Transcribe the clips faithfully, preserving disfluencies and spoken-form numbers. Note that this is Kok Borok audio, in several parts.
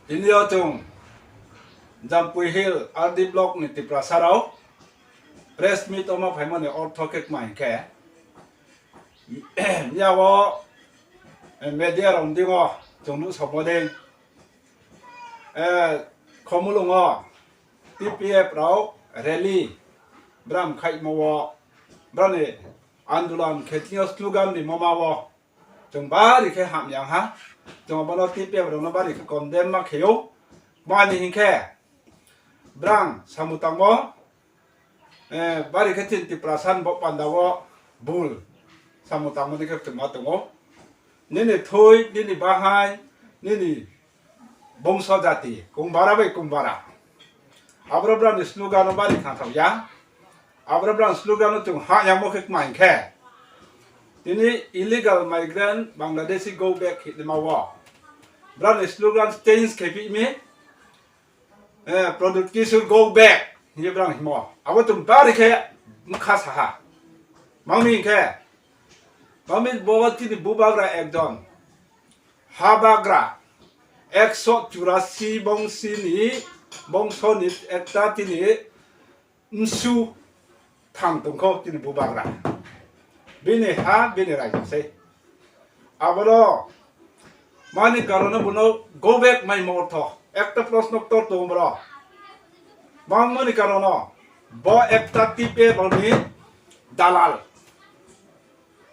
Tini o chwng Jampui Hill R D block ni Tiprasa rok press meet o ma phaimani ortho khe kma hinkhe, yago media rok dingo chwng nuk sokmo de, eh, Khumulwngo T P F rok rally bram khaimo o, brani andolon khe tini o slogan rimo ma o. Chwng bari khe hamya ha. Chwng bono T P F rokno bari khe condemn ma kheyo. Mani hinkhe brang samung tangmo, eh, bari khe chini Tiprasa ni bo panda o bul samung tangmani khe chwng ma tongo. Nini thwi, nini bahai, nini bongso jati, kungbara bai kungbara. Aboro brani slogan no bari khathok ya. Aboro brani slogan no chwng ha yamo khe kma hinkhe, tini illegal migrant Bangladeshi go back hinwi ma o. Brani slogan change khe phi mi, eh, Pradyut Kishore go back hinwi brang himo. Abo chwng bari khe mkha saha. Mangmi hinkhe, mangmi bo tini bubagra ekjon. Habagra ekso churasi bongsi ni bongso ni ekta tini msu thang tongkho tini bubagra. Bini ha, bini raida se. Abono mani karono bono go back mai mortho. Ekta proshno ktor tongo bro. Mangmani karono bo ekta T P F ni dalal.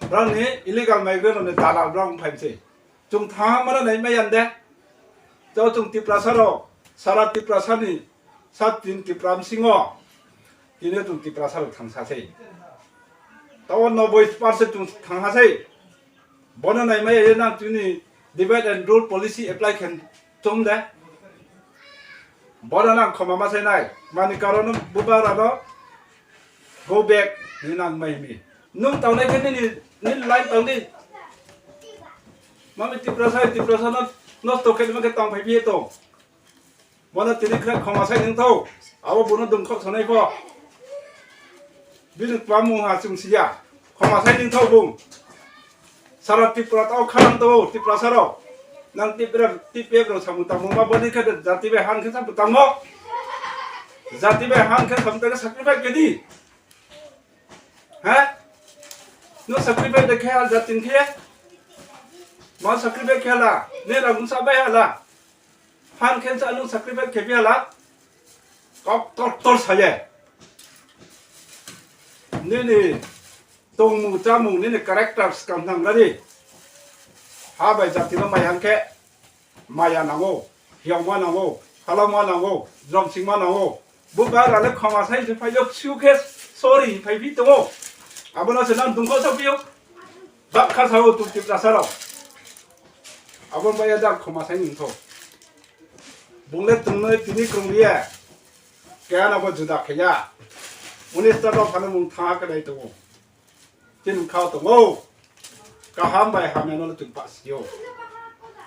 Brani illegal migrant ni dalal brang phaimse. Chwng thangmano nai maya de. To chwng Tiprasa rok, sara Tiprasa ni, sat tin Tipra bisingo, tini chwng Tiprasa rok thangsa se. To noboi percent chwng thangsa se. Bono nai maya ye nang tini divide and rule policy apply khen chom de. Bono nang khoma ma sai nai. Mani karono bubagra no go back ni nang mai mi. Nung tangnai khe nini, nini line tangdi. Mami Tiprasa, Tiprasa no nosto khe ma khe tang phai biye to. Bono tini khre khoma sai nung tho. Abo bono dungkhok sanai pho. Bini twa mung ha chwng siya. Khoma sai nung tho bung. Sara Tripura tao khanang tao Tiprasa rok. Nang Tripura, T P F rok samung tangmo ma boni khe jati bai han khe samung tangmo. Jati bai han khe samung tangmo sacrifice khe di. Ha? No sacrifice de khe al jati khe. Ma sacrifice khe la. Ne ra mungsa bai hala. Han khensa nung sacrifice khebi hala. Kok tor tor saye. Nini tongmung chamung nini character skang nang nani. Ha bai jati no maya hwnkhe maya nango, hiyongma nango, halama nango, jomsingma nango. Bo bagra le khoma sai se phaiyo, su khe sorry phai bi tongo. Abono se nang dungkho sa piyo. Bak kha sao tuk Tiprasa rok. Abo bai ya dak khoma sai nung tho. Bungle tungnoi tini krung liya. Kaya na bo juda khaya. Minister rok phano mung tha ka dai tongo. Tin kha tongo. Kaham bai hamya no tuk pa sio.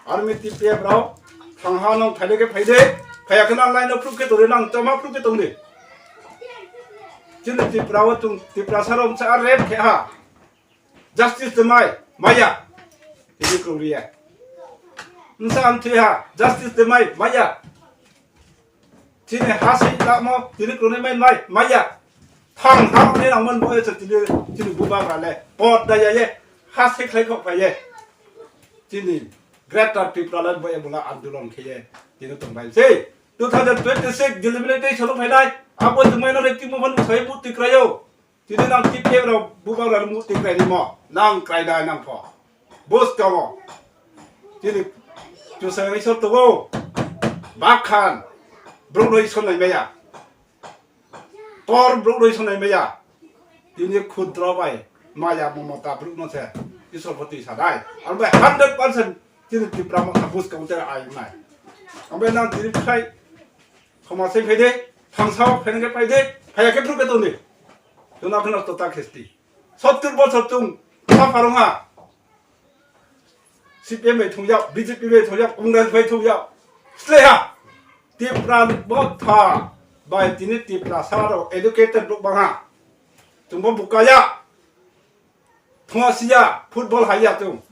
Army T P F rok thang ha nong thaide ke phaide. Phaya khna line no proof ke tore nang tama proof ke tongde. Tin Tripura o tung Tiprasa rok sa rep khe ha. Justice de mai, maya. Tini kruria. Nsa am thui ha, justice de mai, maya. Tini hasi lamo, tini kruni mai, mai, maya. Thang thang ni nang man boy se tini, tini buba rale. Pot da ya ye, hasi khlai khok pa ye. Tini Greater Tipraland boy bula andolon khe ye. Tini tong bai se. Two thousand twenty-six delimitation phainai. Abo tong mai no le timo phan sai bu tikrayo. Tini nang T P F rok bubagra rok mukti krai rimo, nang krai dai nang pho. Bus kamo. Tini chusai Isor tongo. Bakhan. Brok no Isor nai maya. Por brok no Isor nai maya. Tini khudro bai maya momota brok no se Isor pho twi sa dai. Ang bai hundred percent tini Tipra motha bus kamo tera ai nai. Ang bai nang tini khai Khoma se phaide, thangsa o phainai khe phaide, phaiya khe phuru khe tongdi. Jona kheno to ta khesti. Sottur bosor chung sa pharong ha. C P M bai thungjak, B J P bai thungjak, Congress bai thungjak. Sle ha. Tipra botha bai tini Tiprasa rok educated rok bang ha. Chungbo bukaya. Thunga siya, football haiya chung.